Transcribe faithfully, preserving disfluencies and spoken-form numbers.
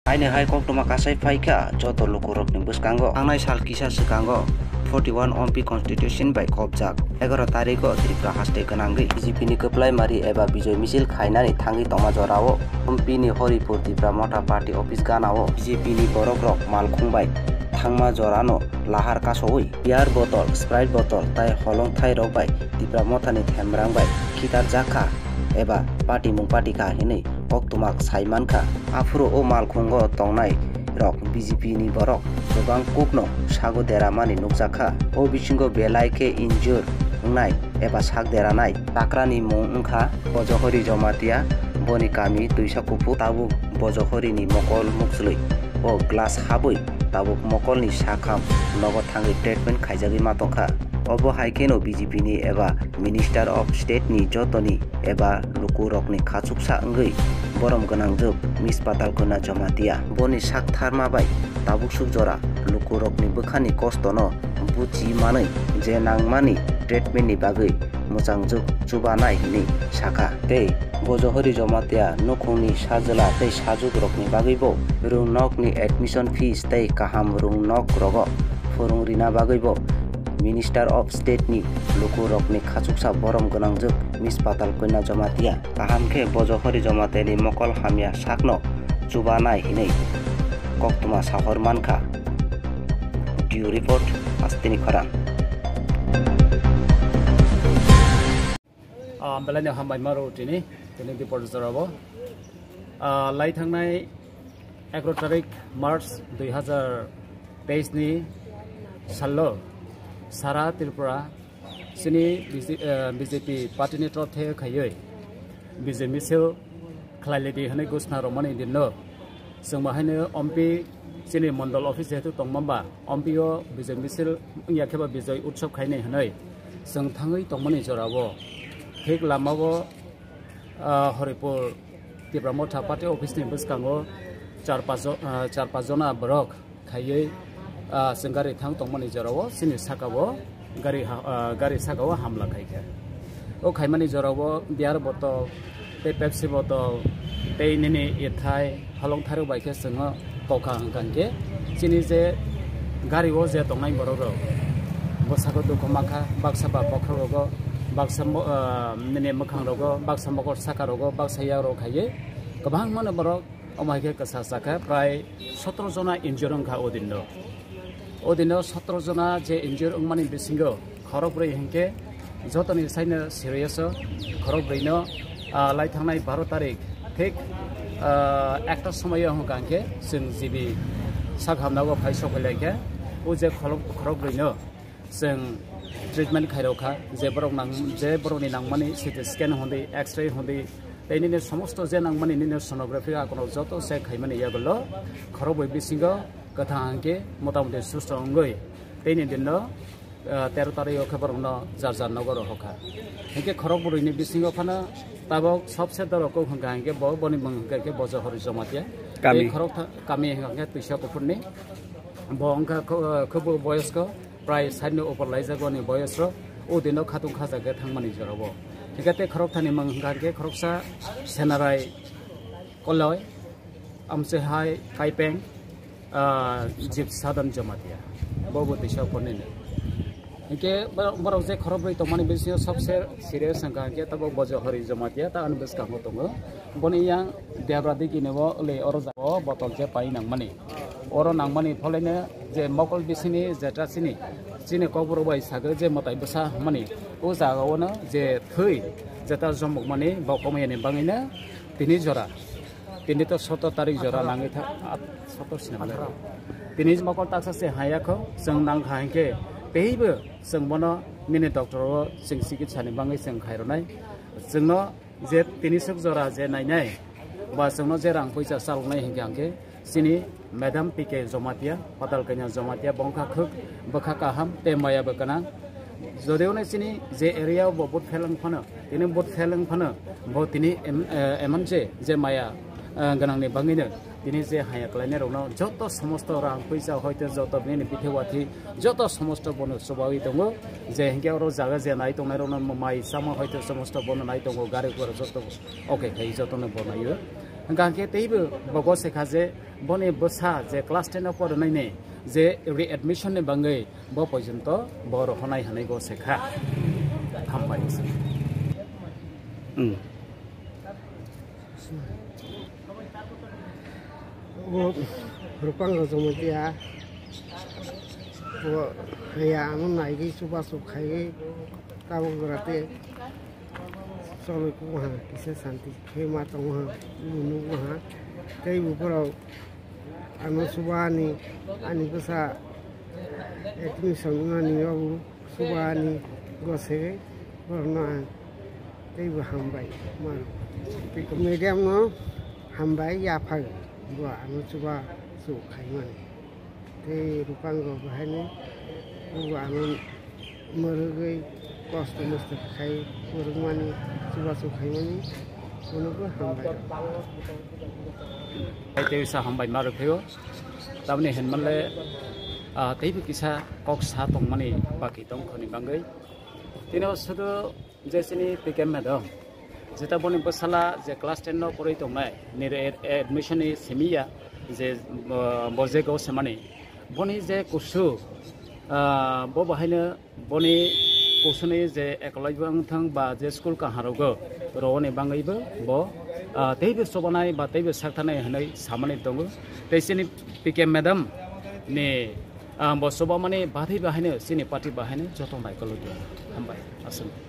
Haini hai koktwma kasai phaikha joto lukurokni bwskango. Thangnai sal kisa swkango forty one M P constitution bai khopjak egaroh tarikgo Tripura haste gwnangwi B J P ni kwplai mari eba bijoy misil khainani thangwi tongma jorao M P ni Horipur Tipra Motha Party office ganao B J P ni borokrok malkhung bai thangma jorano lahar kasowi beer botol, Sprite botol tai holongthai rok bai Tipra Mothani themrang bai khitarjak kha eba patimung patikha hinwi koktwma sai mankha. Aphuru o malkhungo tongnai rok B J P ni borok kwbang kukno sago deramani nukjakha. O bisingo belai khe injure wngnai eba sak deranai takrani mung wngkha Bojohori Jamatia, boni kami Twisa Kuphur, tabuk Bojohori ni mokol mukchwlwi o glass habwi tabuk mokolni sakham nogo thangwi treatment khaijagwi ma tongkha. Obo hai kheno B J P ni eba Minister of State ni jotoni eba lukurokni khachuksa wngwi borom gwnangjwk Miss Patalkanya Jamatia. Boni sak tharma bai tabuksuk jora lukurokni bwkhani kostono buchi manwi je nangmani treatment ni bagwi mwchangjwk chubanai hinwi sakha. Tei Bojohori Jamatia nukhungni sajwla tei sajukrokni bagwibo rwngnokni admission fees tei kaham rwngnokrogo phwrwng rina bagwibo Minister of State ni lukurokni khachuksa borom gwnangjwk Miss Patalkanya Jamatia. Kaham khe Bojohori Jamatia ni mokol hamya sakno chubanai hinwi koktwma sahor mankha. Bureau Report, Hasteni Khorang. Ah, belai no hambai maro tini, tini di por jorabo. Ah, lai thangnai egaro tarik March dui hazar teis ni salo sara Tripura chini B J, eh, B J P party ni torop the khaiwi bijoy misil khlailidi hwnwi ghosna romani dinno. Chwng bahaino M P chini mondol office jehetu tongmamba, M P o bijoy misil wngya khe ba bijoy utsob khainai hwnwi chwng thangwi tongmani jorao thik lamao, ah, Horipur Tipra Motha Party office ni bwskango char paanch jo-, ah, char paanch jona borok khaiwi, ah, chwng gari thang tongmani jorao chini sakao gari ha-, ah, gari sakao hamla khaikha. O khaimani jorao beer botol tei Pepsi botol tei nini ithai holong tharwi bai khe chwngno kokha hwnkha hwnkhe chini je gari o je tongnai borok rok bwsako dukhu mankha, baksa ba bokhorok rogo, baksa mo-, ah, nini mwkhang rogo, baksa mokol saka rogo, baksa yak rok khaiwi kwbangma no borok. Omo hai khe kwsa chakha, prai sotoro jona injure wngkha o dino. O dino sotoro jona je injure wngmani bisingo khorok brwi hinkhe jotoni saino serious o, khorok brwino, ah, lai thangnai baro tarik thik, ah, ekta somoio hwnkha hinkhe chwng G B sak hamnago phai sok lai khe o je khorok, khorok brwino chwng treatment khairokha, je borok nang, je borokni nangmani C T scan hwnwi, X-ray hwnwi, tei nini somosto je nangmani nini sonography akono joto check khaimani yagulo khorokbrwi bisingo kwthang hwnkhe motamoti susto wngwi teini dinno, ah, tero tarik o khe borokno jar jar nogo rohorkha. Hinkhe khorokbrwini bisingo phano tabok sobse dorok kok hwnkha hinkhe bo, boni mung hwnkha hinkhe Bojohori Jamatia. Kami. Tei khorok tha-, kami hwnkha hinkhe Twisa Kuphurni. Bo wngkha kho-, ah, khubu boyosko prai sait ni upor laijak boni boyos rok, o dino khatung khajak khe thangmani jorao. Hingkhe tei khorok thani mung hingkha khe khoroksa Senarai Koloi, Amchehai Kaipeng, ah, Jip Sadan Jamatia. Bo bo Twisa Kuphurni ni. Hingkhe borok, borok je khorok brwi tongmani bisingo sobse serious hingkha hingkhe tabok Bojohori Jamatia ta ani bwskango tongo. Boni yang Debra digi ni bo le oro jaga o botol je pai nangmani. Oro nangmani pholaino je mokol bisini jeta chini, chini kokborok bai sagwi je mwtai bwsa hwnmani, o jaga o no je thwi jeta jomokmani bo komyani bangwi no tini jora, tini to sotor tarik jora nangwi tha, at-, sotor sini male. Tini mokol taksa se haya kho, chwng nang kha hinkhe teibo chwng bono nini doctor o chwng chikitsa ni bangwi chwng khairwnai. Chwngno je tini swk jora je nainai, ba chwngno je rang puisa chaloknai hinkhe, hinkhe chini Madam P K Jamatia, Patal Kanya Jamatia, bo wngkha khwk bwkha kaham tei maya bo gwnang. Jodi hwnwi chini je area o bo vote phel wng phano, tini vote phel wng phano, bo tini em-, eh, M N C je maya, eh, gwnangni bagwino tini je haya khlainai rokno joto somosto rang puisa hoito joto bini bithe wathi joto somosto bono chubawi tongo, je hinkhe oro jaga je nai tongnai rokno mai chama hoito somosto bono nai tongo, gari gura joto. Okay, khai jotono bo naio. Hwnkha khe teibo bo go se kha je boni bwsa je class ten o porwnaini je readmission ni bangwi bo porjonto bo rohornai hwnwi go se kha. Hambai. Hmm. Bo Rupang Rajamatia, bo haya ano naigwi chubachu khaiwi tabuk jora tei cholwi kubuha kisa santi khe ma tongo ha, bo nukgo ha. Tei bo borok ano chuba ani, ani bwsa admission wngnani o bo chuba ani go se borokno ang teibo hambai mano. Medium no hambai yaphai bo ano chuba chu khaimani. Tei Rupang rok bo haino bo ano mwrwgwi kosto mosto khai mwrwkmani, chubachu khaimani, bono bo hambai. Tei sa hambai ma rwphio. Tamni hinmale, ah, teibo kisa kok sa tongmani baki tongkhoni bangwi. Tino sudu je chini P K madam, jeta boni bwsala je class ten no porwi tongnai, nini ad-, admission ni simi ya, je, uh, bo je go semani. Boni je kusu, uh, bo bahaino boni kusuni je ekolai bo wngthang ba je school kaharogo roni bangwi bo, bo, uh, teibo sobanai ba teibo sakthanai hinwi samani tongo. Tei chini P K madam ni, uh, bo sobamani bathai bahaino chini party bahaino joto naikolwi tongo. Hambai. Aswk.